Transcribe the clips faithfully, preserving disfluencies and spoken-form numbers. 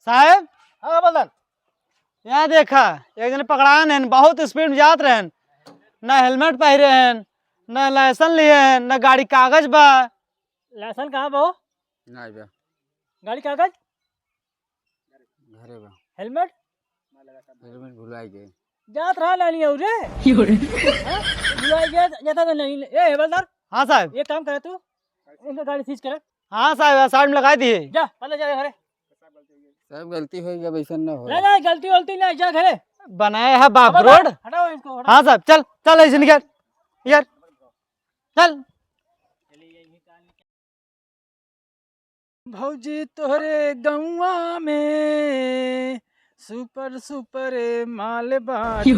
साहेब। हाँ, बोलन। यहाँ देखा, एक जने पकड़ान हैं, बहुत speed में जात रहेन, ना helmet पहिरे हैं, ना license लिए हैं, ना गाड़ी कागज बा। License कहाँ बा हो? नाहीं बा। गाड़ी कागज? घरे बा। Helmet? Helmet भुलाइ गए। जात रहा लानी और रे। हाँ? भुलाइ गया, जाता तो नहीं। ए, हवलदार। हाँ साहेब। एक काम करे तू, इनका गाड़ी seize करे। हाँ साहेब, side में लगाइ दिए। जा, पहले जा घरे। साहेब, गलती होइ गया, वैसन ना हो। नहीं, नहीं, गलती वलती नहीं, जा घरे। बनाया है बाप अब road। हटाओ इसको, हटाओ। हाँ साहेब, चल, चल, ऐसे निकल यार, चल। भौजी, तोहरे गौवा में super super माल बाटे।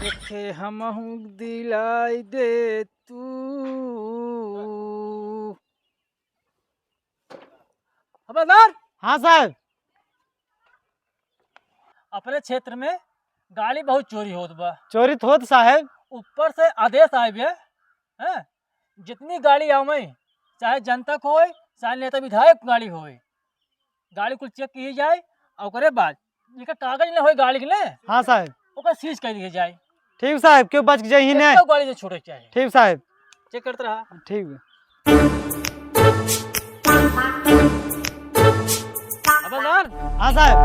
एके हमहू दिलाई दे तू। हवलदार। हाँ साहेब। अपने क्षेत्र में गाड़ी बहुत चोरी होत बा। चोरी तो होत साहेब। ऊपर से आदेश आए बे, हैं? जितनी गाड़ी आवे, चाहे जनता को होए, चाहे नेता विधायक गाड़ी होए, गाड़ी कुल check की जाए, और ओकरे बाद जेकर कागज न होए गाड़ी के ने, हाँ साहेब। ओकर seize कर दिए जाए। ठीक साहेब, क्यों बच के जाइए ने? एक गाड़ी से छूटे चाहे। ठीक साहेब। Check करते रहा। ठीक बा। हवलदार। हाँ साहेब।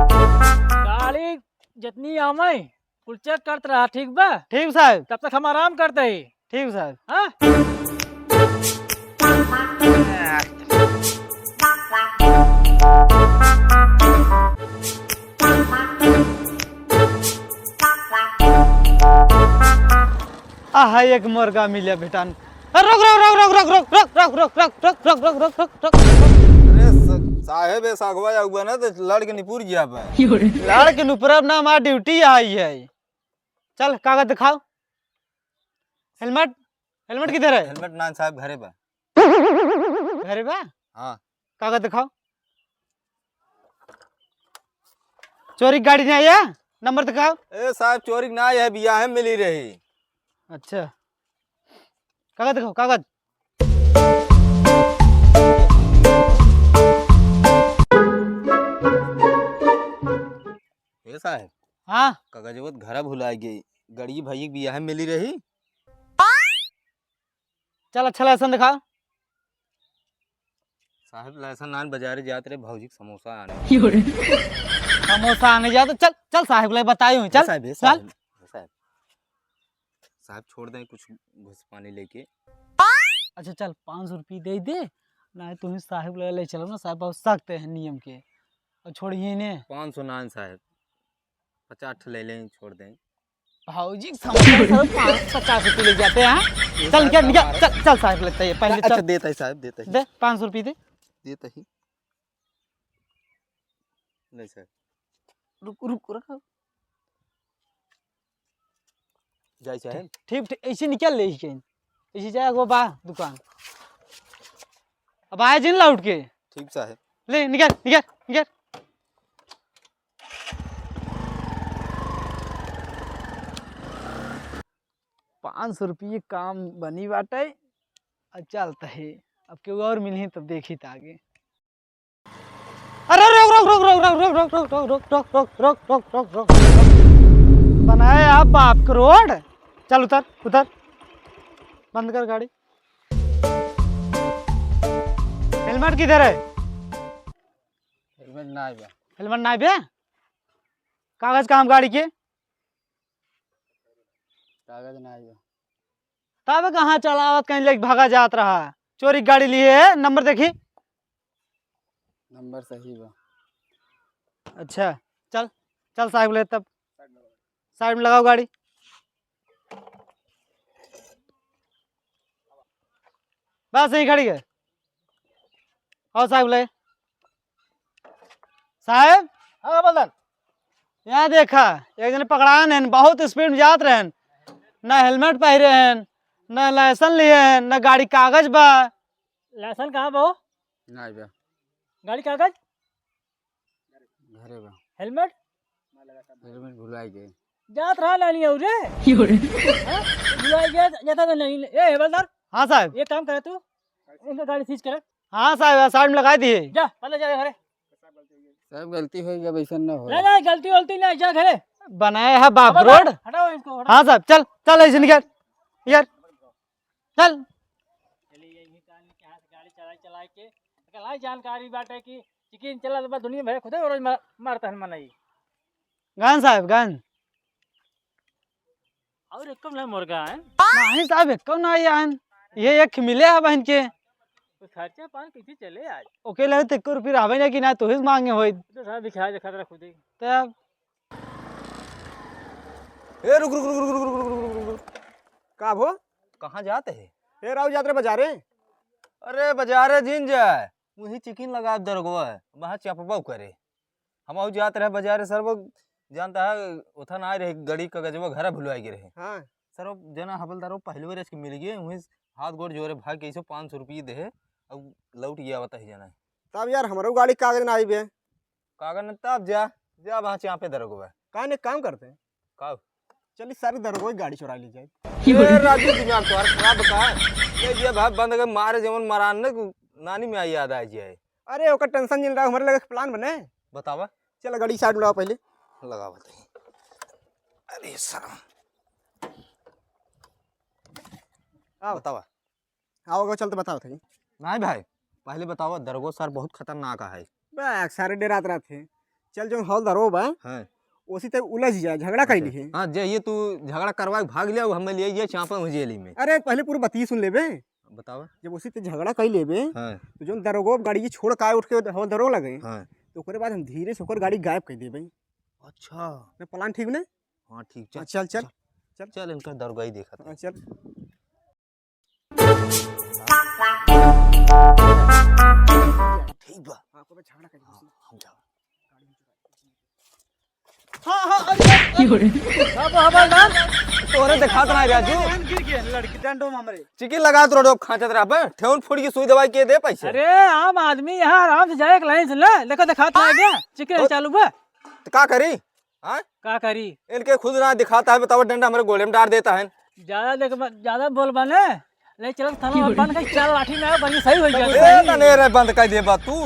गाड़ी जितनी आवे, कुल check करत रहा, ठीक बा? ठीक साहेब। तब तक हम आराम करते ही। ठीक साहेब। हाँ? आहा, एक मुर्गा मिले भेटान। अरे रुक, रुक, रुक। अरे स-, साहेब, ए सागवा या हुआ ना, तो लड़ के निपुर गया बा। लड़ के निपुरब ना, हमार duty आई है। चल, कागज दिखाओ। Helmet, helmet किधर है? Helmet ना साहेब, घरे बा। घरे बा? हाँ। कागज दिखाओ। चोरी की गाड़ी नहीं आई है? Number दिखाओ। ए साहेब, चोरी की ना आई है, बियाहे में मिली रही। अच्छा, कागज दिखाओ, कागज। ए साहेब। हाँ। कागजवा तो घरा भुलाइ गई, गड़िया भैया के बियाहे में मिली रही। चल, अच्छा license दिखा। साहेब, license नान, बाजारे जात रहे भौजी के समोसा आने। समोसा आने जात, चल, चल साहेब ले बतायो, चल, साहेब, चल। साहेब, साहेब। साहेब, छोड़ दें कुछ घुस पानी लेके। अच्छा चल, पाँच सौ रुपये दे दे, नहीं तुम्हें साहेब ले, ले चलो ना, साहेब बहुत सख्त है नियम के, और छोड़िए ने। पाँच सौ नान साहेब, पचास ठे ले लें, छोड़ दें। भौजी के समोसा साहब पाँच सौ पचास रुपये ले जाते हैं। चल निकल, निकल, चल, चल साहेब लगता है, पहले अच्छा, चल। देता ही साहेब, देता ही। दे, पाँच सौ रुपये दे। देता ही। नहीं साहेब। रुक, रुक, रुक। जाई साहेब। ठीक, ठीक, ऐसे निकल ले, ऐसे, ऐसे जाए वो बा दुकान। अब आए जिन लौट के। ठीक साहेब। ले, निकल, निकल, निकल। पाँच सौ रुपये काम बनी बाटे, अब चलत है, अब केहू और मिलही तब देखी त आगे। अरे रुक, रुक, रुक। बनाए आप बाप के रोड। चल उतर, उतर, बंद कर गाड़ी। हेलमेट किधर है? हेलमेट ना आइबा। हेलमेट ना आइबे? कागज कहाँ गाड़ी के? कागज ना आइबा। तब कहाँ चलावत कहीं लेके भागा जात रहा? चोरी गाड़ी लिए है, नंबर देखी। नंबर सही बा। अच्छा, चल, चल साहब ले तब। साइड में लगाओ गाड़ी। बस यहीं खड़ी है। आओ साहब ले। साहब। हाँ, बोलन। यहाँ देखा, एक जने पकड़ान हैं, बहुत स्पीड में जात रहेन, ना हेलमेट पहिरे हैं, ना लाइसेंस लिए हैं, ना गाड़ी कागज बा। लाइसेंस कहाँ बा हो? ना बा। गाड़ी कागज? घरे बा। हेलमेट? हेलमेट भुलाई गए। जात रहा लानी और रे। हाँ? भुलाई गया, जाता तो नहीं। ए, हवलदार। हाँ साहब। एक काम करे तू, इनका गाड़ी सीज करे। हाँ साहब, साइड में लगा दिए। जा, पहले जा घरे। साहब, गलती होइ गया, वैसन ना हो। नहीं, नहीं, गलती वलती नहीं, जा घरे। बनाया है बाप अब रोड। हटाओ इसको, हटाओ। हाँ साहब, चल, चल, ऐसे निकल यार, चल। चलिए, यही कान के हाथ गाड़ी चलाए, चलाए के, अगर लाई जानकारी बाटे कि चिकिन चला तो बा दुनिया भर खुदे रोज मार-, मारता है मनई। गन साहब, गन। और एक कम ना मुर्गा है? नहीं साहब, एक कम ना आया है। ये एक मिले है बहन के। तो खर्चा पानी कैसे चले आज? ओके लगे तो एक रुपये रहबे ना कि ना, तोहिस मांगे होई। तो साहब भिखारी देखा तेरा खुदे। तब ए, रुक, रुक, रुक। का भो? कहाँ जात है? ए, राव जात रहे बाजारे। अरे, बाजारे जिन जाए, वहीं चिकिन लगा दरगवा है, वहाँ चपबा करे। हम आऊ जात रहे बाजारे, सर, वो जानता है, उठा ना आए रहे, गड़ी कागजवा घर भुलवाए गए रहे। हाँ। सर, वो जना हवलदार, वो पहले रच के मिल गए, वहीं हाथ गोड़ जोड़े, भाग के ऐसे पाँच सौ रुपये दे, अब लौट गया, बता ही जाना है। तब यार, हमरो गाड़ी कागज ना आई बे। कागज न तब जा, जा वहाँ चापे दरोगा बा। का ने काम करते हैं? का? चली सारी दरोगा की गाड़ी चुरा ली जाए। ए, राजू, दिमाग तोहार खराब बा का? ये, ये भाई बंद के मारे जवन मरान न, नानी में आई याद आ जाए। अरे, ओकर टेंशन जिन रहा, हमारे लगे प्लान बने। बतावा। चल, गाड़ी साइड में लगाओ पहले। लगावा तई। अरे, सारा। आओ। बतावा। आओ, आगे चल तो बताओ थे। नहीं भाई, पहले बताओ, दरोगो सर बहुत खतरनाक है। बा, सारे डेरात रहत है। चल, जो हॉल दरो बा, हाँ। उसी ते उलझ जाए, झगड़ा कर ली है। हाँ, जे ये तू झगड़ा करवा के भाग लिया, वो हमें लिए ये चापा हूँ जेली में। अरे, पहले पूरी बतिया सुन लेबे। बतावा। जब उसी ते झगड़ा कर लेबे, हाँ। तो जो दरोगो गाड़ी ये छोड़ के आए उठ के हॉल दरो लगे, हाँ। तो ओकरे बाद हम धीरे से ओकर गाड़ी गायब कर देबे। अच्छा। मैं प्लान ठीक ने? हाँ, ठीक, चल। हाँ, चल, चल। चल। चल, इनका दरोगा ही देखा था। हाँ, चल। ठीक बा। हाँ, को झगड़ा कर हाँ, हम जाओ। हाँ, हाँ, अरे, अरे। की हो रे? अब हवलदार, तोरे देखात ना राजू। गिर गए लड़की डंडो में हमरे। चिकिन लगात रोड खांचत रहा बे, ठेहुन फूट की सुई दवाई के दे पैसे। अरे, आम आदमी यहाँ आराम से जाए, एक लाइन से ले, देखो देखात ना गया, चिकिन तो चालू बा। तो का करी? हाँ? का करी? इनके खुद ना दिखाता है, बताओ, डंडा हमारे गोले में डाल देता है। ज्यादा देख, ज्यादा बोल बने, ले चल थाना में बंद कर, चार लाठी में आयो, बनी सही हो गया। ए, ना, नहीं रे, बंद कर दे बा तू।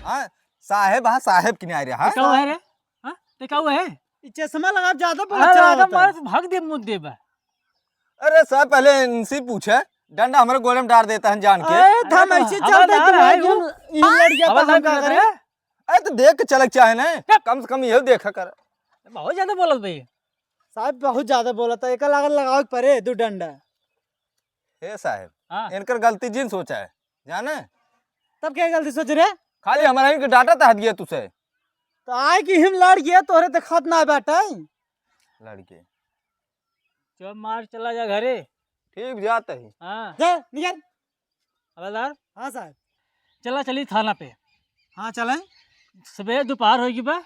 हाँ? साहेब, हाँ, साहेब की नहीं आ रहा, हाँ? ते का है रे? हाँ? ते का है? ई चश्मा लगा, ज्यादा बोला अरे, चला ज्यादा होता है। मारे तो भाग दे, मुद्दे बा। अरे साहब, पहले इनसे पूछे, डंडा हमारे गोले में डाल देता है जान के। अरे, तो हम अरे, तो ऐसे हवलदार चलते तो है, भाई, वो ई लड़ गया तो हवलदार हम का करे? अरे, तो देख के चलक चाहे ना, चुप। कम से कम यही देखा कर। बहुत ज्यादा बोलत भाई। साहब, बहुत ज्यादा बोलत है, एका लागल लगावे के परे दू डंडा। हे साहब, हाँ। इनकर गलती जिन सोचा है, जाने? तब क्या गलती सोच रहे? खाली हमारा इनके डांटा तो हद गया तुसे। तो आए कि हम लड़ गया, तोहरे देखात ना बाटे। लड़ के। चुप मार, चला जा घरे। ठीक, जात ही। हाँ। जा, निकल। हवलदार। हाँ साहब। चला, चली थाना पे। हाँ, चलें। सबेरे दोपहर होई गई बा।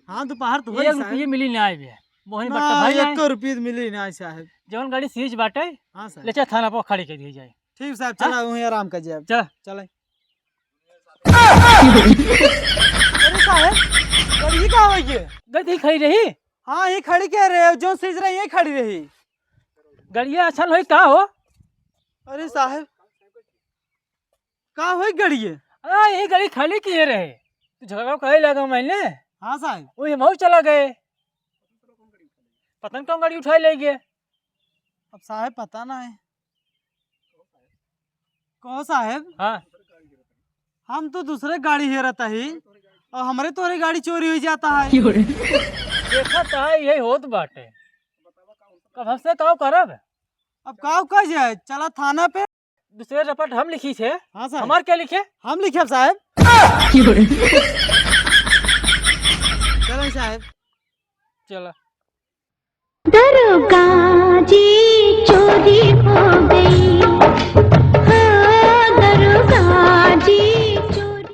हाँ, दोपहर तो होई एक साहब। रुपये मिली ना आए बे। मोहन ना, बट्टा भाई आए। एको रुपये तो मिली ना आए साहब। जौन गाड़ी सीज बाटे, हाँ साहब। ले चल थाना पर खड़ी कर दी जाए। ठीक साहब, हाँ? चला, वहीं आराम कर जाए। चल। चलें। अरे साहब, गाड़ी का हो गई? गई खड़ी रही। हाँ, ये खड़ी क्या रहे? जो सीज रही, ये खड़ी रही। गड़िया अच्छा नहीं का हो? अरे साहब, का होई गड़िए? आ, यही गड़ी खाली किए रहे। तू झगड़ा करे लगा मैंने। हाँ साहब। वही हम चला गए। पता नहीं कौन गाड़ी उठाए ले गए। अब साहब पता ना है। कहो साहब। हाँ। हम तो दूसरे गाड़ी हेरत ही और हमरे तोरे गाड़ी चोरी हो जाता है। देखा तो है, यही होत बाटे। अब हमसे का करब? अब का कर जाए? चला थाना पे। दूसरे रपट हम लिखी थे। हाँ साहब। हमार क्या लिखे? हम लिखे साहब। चलो साहब। चला। दरोगा।